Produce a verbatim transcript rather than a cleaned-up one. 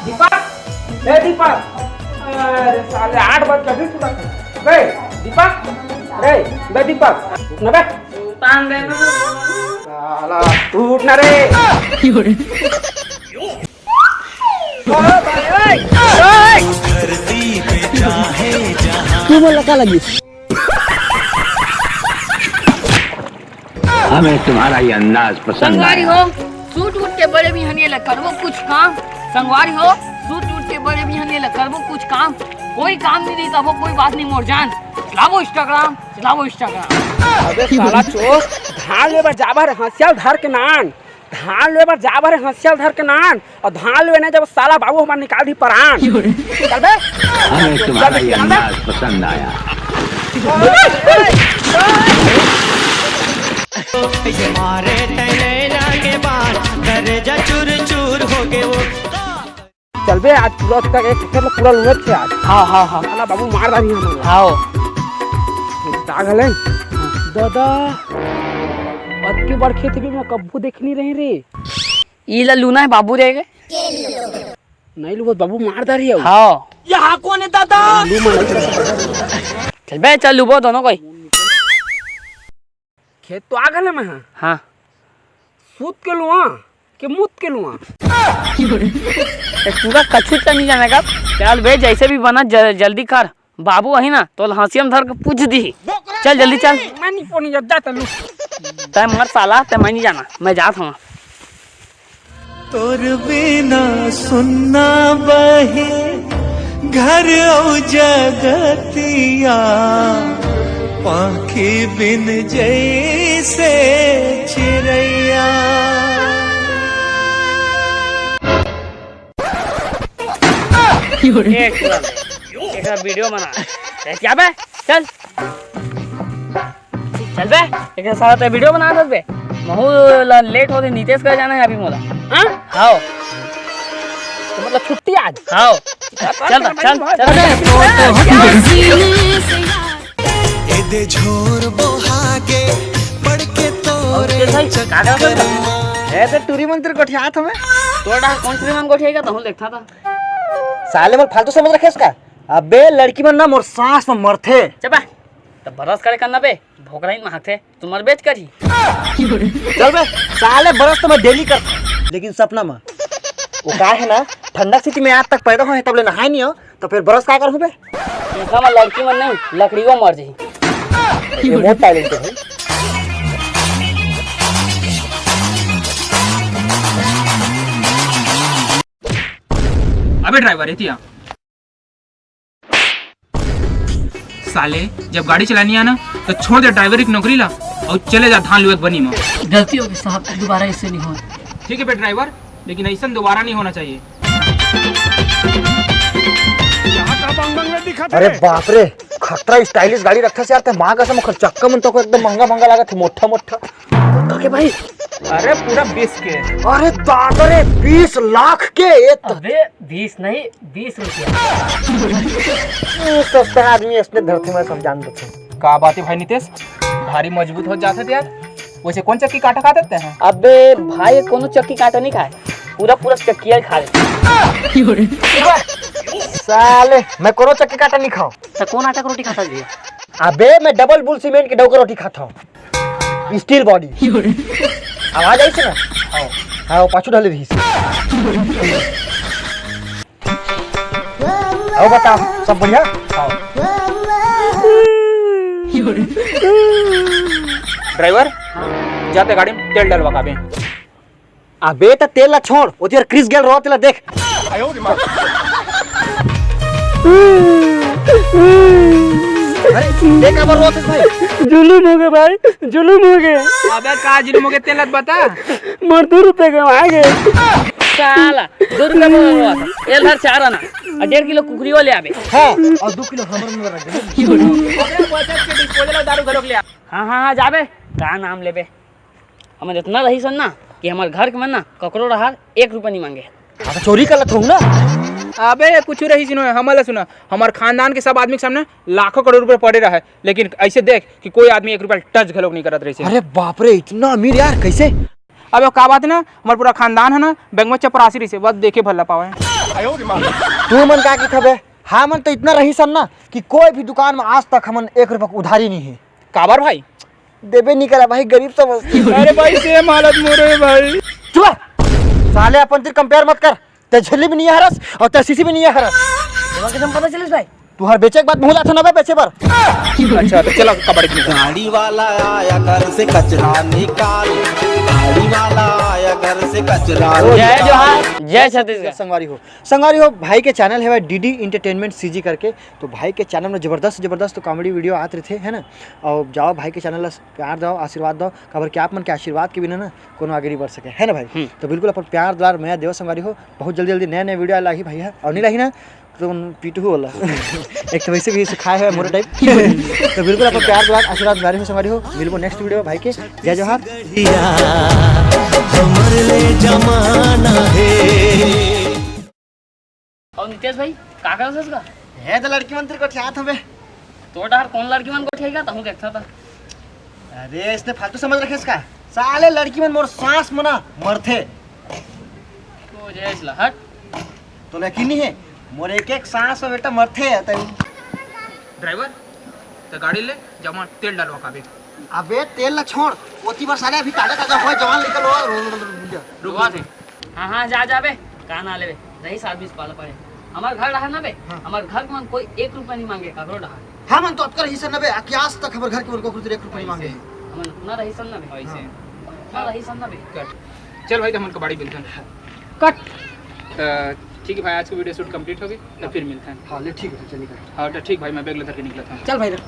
दीपक, ए दीपक, अरे साले आठ बज के अभी सुतत हे। बे दीपक, रे बे दीपक, उठ ना बे। सुल्तान दे ना। साला तू उठ ना रे। हमें तुम्हारा ये अंदाज पसंद संगवारी आया। हो, सूत उठ के बड़े बिहनिया ले करबो कुछ काम। संगवारी हो, सूत उठ के बड़े बिहनिया ले करबो कुछ काम। कोई काम नहीं रही तबो कोई बात नहीं मोर जान। चलाबो Instagram, चलाबो Instagram। अबे साला चोर, धान लेबर जाबे हंसिया ल धर के नान, धान लेबर जाबे हंसिया ल धर के नान, अउ धान लेवे नहीं जब साला बाबू हमार निकाल दी परान। चल बे। हमें तुम्हारा ये अंदाज पसंद आया। मारे टैलेला के बाद करेजा चूर चूर हो गए वो। चल बे, आज पूरा तक एक खेत पूरा लूंगत थे आज। हाँ, हाँ, हाँ। साला बाबू मार डाली हम। हाँ। का घले? दादा, अतकी बड़ खेत भी मैं कब्बू देख नहीं रही रे। ई ला लूना है बाबू रे। नहीं लूबो बाबू मार डारी है। हाँ। यहाँ कौन है दादा? लू मन। चल बे, चल लूबो दोनों कोई। खेत तो आ गले मैं। हाँ। सूत के लुआ के मूत के लुआ। ए, पूरा कछुच नहीं जाने का। चल बे, जैसे भी बना ज-, जल्दी कर। बाबू आही ना तो हंसिया म धर के पूछ दी। चल जल्दी चल। मैं नहीं पोनी जा, जा तलू। तै मर साला, तै मैं नहीं जाना, मैं जात हूँ। तोर बिना सुन्ना बहे घर अउ जगतिया, पाखी बिन जैसे चिड़ैया। एक एकरा वीडियो बना। ए, क्या बे? चल। चल बे, एकरा साथ ते वीडियो बना दे बे। महू ला लेट होते, नितेश का जाना है अभी मोला। हाँ? हाँ। तो मतलब छुट्टी आज? हाँ। चल, चल, चल। अरे, तो, तो, ए दे झोर बोहा के पड़ के तोरे चक्कर। ए, तो टूरी मंत्र गोठियात हमें। तोड़ा कौन सी मन गोठियाएगा, तो हम देखता था। साले मन फालतू समझ रखे इसका। अबे लड़की मन ना मोर सांस में मरथे। चबा, तो बरस करे करना बे, भोकराइन में हाथे, तुम्हार बेच करी। चल बे, साले बरस तो मैं डेली करता, लेकिन सपना में। वो का है ना, ठंडा सिटी में आज तक पैदा होए तब ले नहाए नहीं हो, तो फिर बरस का करहूँ बे? इनका में लड़की मन नहीं, लकड़ियों मर जाही। ये मोर टैलेंट है भाई। अबे ड्राइवर, एती आ। साले, जब गाड़ी चलानी आना, तो छोड़ दे ड्राइवर की नौकरी ला और चले जा धान लुए बनी में। गलती हो गई साहब, दोबारा ऐसे नहीं हो। ठीक है बे ड्राइवर, लेकिन ऐसा दोबारा नहीं होना चाहिए। अरे बाप रे, खतरा स्टाइलिश गाड़ी रखा से यार, ते माँ कसम ओकर चक्का मन तो को एकदम महंगा महंगा लागत है, मोटा मोटा। काके भाई? अरे पूरा बीस के। अरे दादा रे, बीस लाख के? ये तो अबे बीस नहीं, बीस रुपया। सस्ता आदमी इसने धरती में सब जान देते हैं। का बात है भाई नितेश, भारी मजबूत हो जाते थे यार। वैसे कौन चक्की काटा खाते हैं? अबे भाई, कोनो चक्की काटा नहीं खाए, पूरा पूरा चक्किया ही खा ले। साले, मैं कोनो चक्की काटा नहीं खाऊं। तो कौन आटा का रोटी खाता जी? अबे मैं डबल बुल सीमेंट की डौका रोटी खाता हूँ। Steel body. आवाज आई से ना? हाँ, हाँ, वो पाछू ढले रही से। आओ बता, सब बढ़िया? हाँ। ड्राइवर, जाते गाड़ी में तेल डलवा का बे। अबे त तेल ला छोड़, वो तेरा क्रिस गेल रो तेला देख। अरे, देख अब रोत है भाई। जुलुम हो गए भाई, जुलुम हो गए। अबे का जुलुम हो गए, तेला बता। मोर दो रुपए गवा गए। साला, दो रुपए बोल रहा था। एल धर चार आना। और डेढ़ किलो कुकरी ले आबे। हाँ, और दो किलो हमर में रख दे। अबे बचत के डिस्पोजल दारू घरोक ले आ। हाँ, हाँ, हाँ, जाबे। का नाम लेबे? हमर इतना रहीसन ना कि हमर घर के मन ना ककरो रहर एक रुपया नहीं मांगे। हाँ, तो चोरी कर लेत हूँ ना। अबे, कुछ रहीस नहीं, हमर ला सुना, हमर खानदान के सब आदमी के सामने लाखों करोड़ रुपए पड़े रहे, लेकिन ऐसे देख कि कोई आदमी एक रुपया टच घलोक नहीं करत रहीस। अरे बाप रे, इतना अमीर यार, कैसे? अब का बात हे ना, हमर पूरा खानदान हे ना, बैंक में चपरासी रहिसे, बस देखे भर ला पावे। तू मन का किथबे? हमन तो इतना रहिसन ना कि कोई भी दुकान में आज तक हमन एक रुपया उधारी नहीं हे। काबर भाई? देबे नहीं करा भाई, गरीब समझती। अरे भाई, सेम हालत मोरो हे भाई। चुप! साले अपन तिर कंपेयर मत कर। ते झिल्ली भी नहीं हरस और ते सीसी भी नहीं हरस। तुमन के पता चलिस भाई? तुहर बेचे के बाद मुँह लाथन अबे बेचे बर। अच्छा, तो चला कबाड़ी की दुकान। गाड़ी वाला आया घर से कचरा निकाल, गाड़ी वाला आया घर से कचरा निकाल। जय जोहार, जय छत्तीसगढ़। संगवारी हो, संगवारी हो, भाई के चैनल हे डीडी एंटरटेनमेंट सीजी करके। तो भाई के चैनल में जबरदस्त जबरदस्त कॉमेडी वीडियो आत रहिथे, है ना? और जाओ भाई के चैनल ला प्यार दो, आशीर्वाद दो, काबर कि आप मन के आशीर्वाद के बिना ना कोनो आगे नहीं बढ़ सके, है ना भाई? हम्म। तो बिल्कुल अपन प्यार दुलार मया देव संगवारी हो। बहुत जल्दी जल्दी नया नया वीडियो आही भैया, और नहीं लाही ना तो पीटू होला। एक तो वैसे भी सुखाए हुए मोरे टाइप। तो बिल्कुल अपन प्यार दुलार आशीर्वाद दुलारी हो संगवारी हो। मिलबो नेक्स्ट वीडियो भाई के। जय जोहार। हमर ले जमाना हे। और नितेश भाई, का करत हस गा? हे तो लड़की मन तिर गोठियात हवे। तोर डहर कौन लड़की मन गोठियाही गा? तहूँ देखथव त। अरे, इसने फालतू समझ रखे इसका। साले लड़की मन मोर सांस मना मरथे। तो जय इसला हट। तो यकीन नहीं है, मोर एक एक सांस में बेटा मरथे। तो ड्राइवर, तो गाड़ी ले, जमा तेल डलवा का बे। अबे तेल ला छोड़, ओती बर साले अभी ताजा ताजा होय जवान निकल हो। रुकवा दे। हाँ, हाँ, जा, जा बे, का ना लेबे, रही सात बीस पाला पड़े। हमार घर डहर ना बे, हाँ। हमार घर के मन कोई एक रुपया नहीं मांगे, काकरो डहर। हाँ, मन तो अतकर ही से ना बे, कि आज तक हमार घर के मन को एक रुपया नहीं मांगे। हमन अपना रही सन ना बे। ऐसे। हाँ। अपना रही सन ना बे। कट। चल भाई, तो हमन कबाड़ी बिलथन। कट। अ, ठीक है भाई, आज का वीडियो शूट कंप्लीट हो गई, तो फिर मिलते हैं। हाँ, ले, ठीक है, चलिए। हाँ, तो ठीक भाई, मैं बैग लेकर के निकला था। चल भाई, रख।